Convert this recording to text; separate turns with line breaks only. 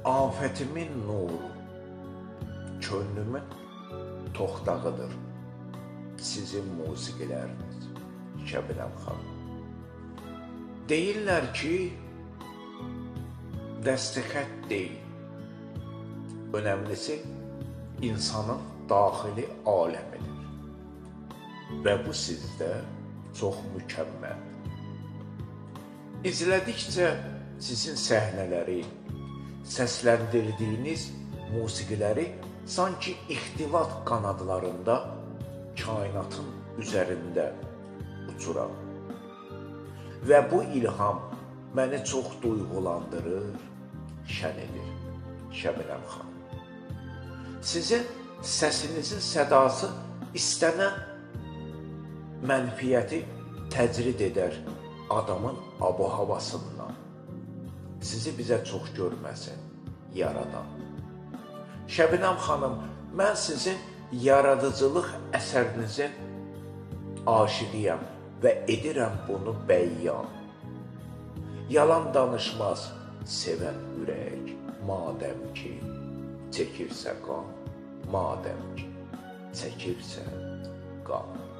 Afətimin nuru, könlümün toxtağıdır sizin musiqiləriniz, Şəbnəm xanım. Deyirlər ki, dəstixət deyil. Önəmlisi insanın daxili aləmidir. Və bu sizdə çox mükəmməldir. İzlədikcə sizin səhnələri, səsləndirdiyiniz musiqiləri sanki ixtilat qanadlarında kainatın üzərində uçuram. Və bu ilham məni çox duyğulandırır, şən edir, Şəbnəm xanım. Sizin səsinizin sədası istənən mənfiyyəti təcrid edər adamın abu-havasından. Sizi bizə çox görməsin Yaradan. Şəbnəm xanım, mən sizin yaradıcılıq əsərinizin aşiqiyəm və edirəm bunu bəyan. Yalan danışmaz sevən ürək, madəm ki çəkirsə qan, madəm ki çəkirsə qan.